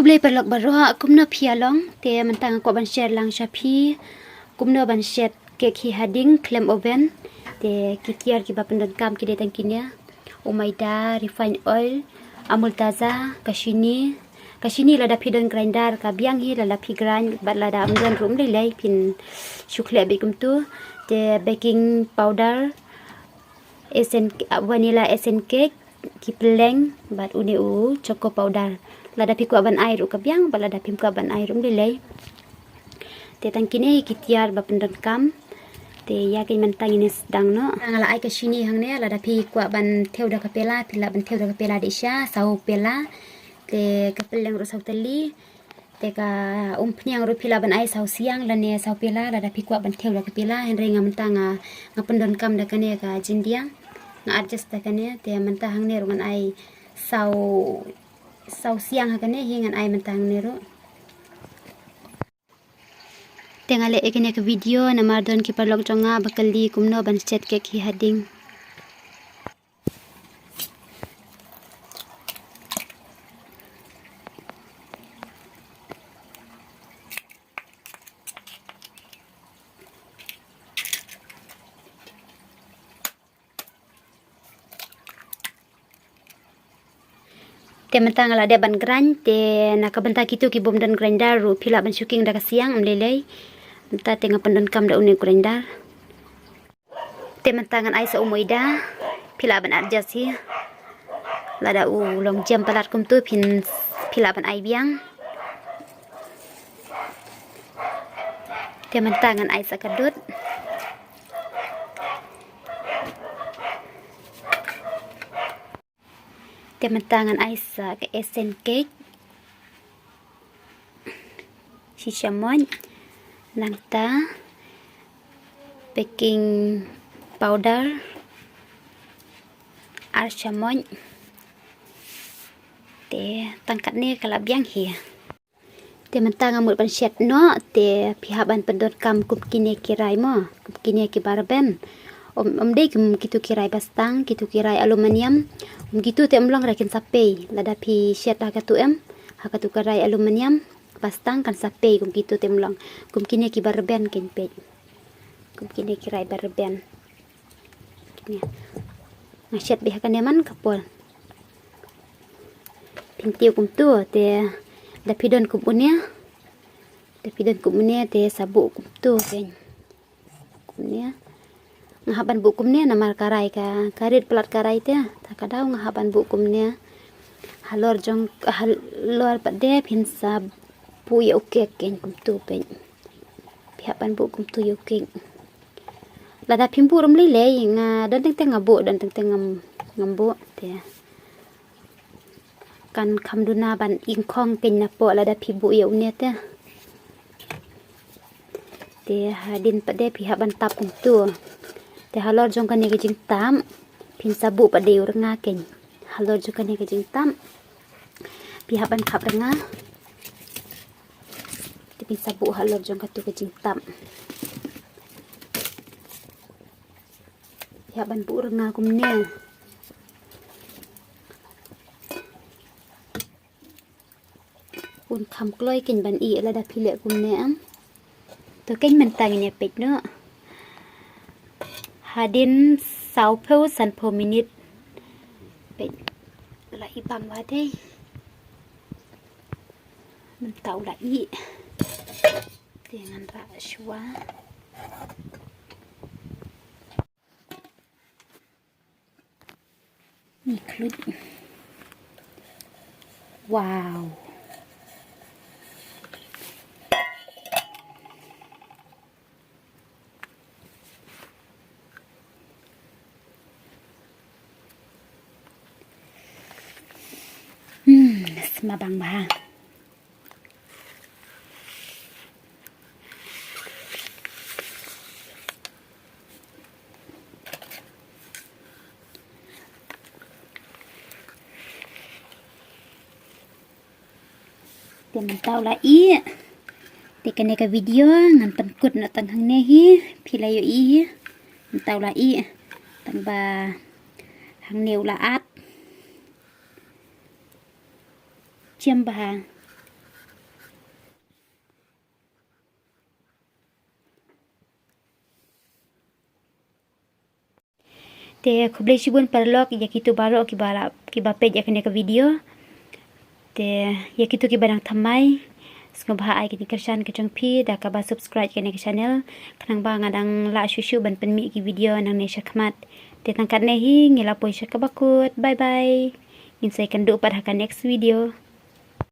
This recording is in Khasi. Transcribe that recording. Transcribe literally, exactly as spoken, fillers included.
Khublei paralok baroh, kumno phi ïa long? Te mynta nga kwah ban share lang sha phi kumno ban shet kek hi hading khlem oven. Te ki tiar kiba pyndonkam ki dei tang kine: u maida, refined oil, amul taza, ka shini. Ka shini lada phi don grinder ka biang hi, lada phi grind, bad lada ym don ruh ym lei lei, phin shu khleh beit kumtu. Te baking powder, essence, ah, vanilla essence cake, ki pylleng, bad une u choco powder. Lada phi kwah ban ai ruh ka biang, bad lada phim kwah ban ai ruh ym lei lei. Te tang kine ki tiar ba pyndonkam. Te ïa kane mynta ngin sdang noh. Nga la ai ka shini hangne, lada phi kwah ban thew da ka pela, phi lah ban thew da ka pela dih sha, saw pela. Te ka pylleng ruh saw tylli. Te ka umphniang ruh phi lah ban ai saw siang lane saw pela, lada phi kwah ban thew da ka pela. Hynrei nga mynta nga, nga pyndonkam da kane ka jingdiang. Nga adjust da kane, te mynta hangne ruh ngan ai saw, saw siang ha kane hi, ngan ai mynta hangne ruh. Te nga leh ïa kane ka video namar don ki paralok jong nga ba kylli kumno ban shet kek hi hading. Te mynta nga la dep ban grind, te na ka bynta kito ki bym don grinder ruh phi lah ban shu king da ka siang ym lei lei. Mynta te nga pyndonkam da une u grinder. Te mynta ngan ai sa u maida, phi lah ban adjust hi. Lada u long jem palat kumtu phin, phi lah ban ai biang. Te mynta ngan ai sa ka dud. Te mynta ngan ai sa ka essence cake. Shi shamoit. Nangta baking powder ar shamoit. Te tang katne ka la biang hi. Te mynta nga mut ban shet noh, te phi hap ban pyndonkam kum kine ki rai mo, kum kine kiba rben. Ym, ym dei kum kito ki rai bastang, kito ki rai aluminium. Kum kito te ym long, rai kin sa pei. Lada phi shet ha katu em, ha katu ka rai aluminium bastang kan sa pei, kum kito te ym long. Kum kine kiba rben kin pei. Kum kine ki rai ba rben. Kine. Nga shet beit ha kane man ka por. Phin tiew kumtu, te da phi don kum une. Da phi don kum une, te sa buh kumtu, phin. Kumne. Nga hap ban buh kumne, namar ka rai ka, ka rit palat ka rai te. Ta ka daw nga hap ban buh kumne. Halor jong, halor pat de phin sa buh ïa u kek kein kumtu peit. Phi hap ban buh kumtu ïa u kek. Lada phim buh ruh ym lei lei, nga don teng teng nga buh, don teng teng ngam, ngam buh te. Kan kham duna ban ingkhong kein napoh lada phi buh ïa une te. Te hadien pat de phi hap ban tap kumtu. Te halor jong kane ka jingtap phin sa buh pat de u rnga kein. Halor jong kane ka jingtap phi hap ban khap rnga. Te phin sa buh halor jong katu ka jingtap. Phi hap ban buh rnga kumne. Un kham kloi kein ban ih lada phi leh kumne em. To kein mynta ngin ïa peit noh. Hadien sawphew sanphew minit. Peit la ih bang wa dei. Mynta u la ih. Te ngan rah shuwa. Ngi khluit. Wow. Hmm, sma bang bha. Te mynta u la ih. Te kane ka video ngan pynkut noh tang hangne hi, phi la ïohi hi. Mynta u la ih. Tang ba hangne u la at. Jem bha. Te khublei shibun paralok ïa kito baroh kiba la, kiba peit ïa kane ka video. Te ïa kito kiba dang thymmai, sngewbha ai kane ka kyrshan ka jong phi da kaba subscribe kane ka channel, khnang ba nga dang lah shuh shuh ban pynmih ki video nangne shakhmat. Te tang katne hi, ngi la poi sha kaba kut. Bye bye. Ngin sa ïakynduh pat ha ka next video.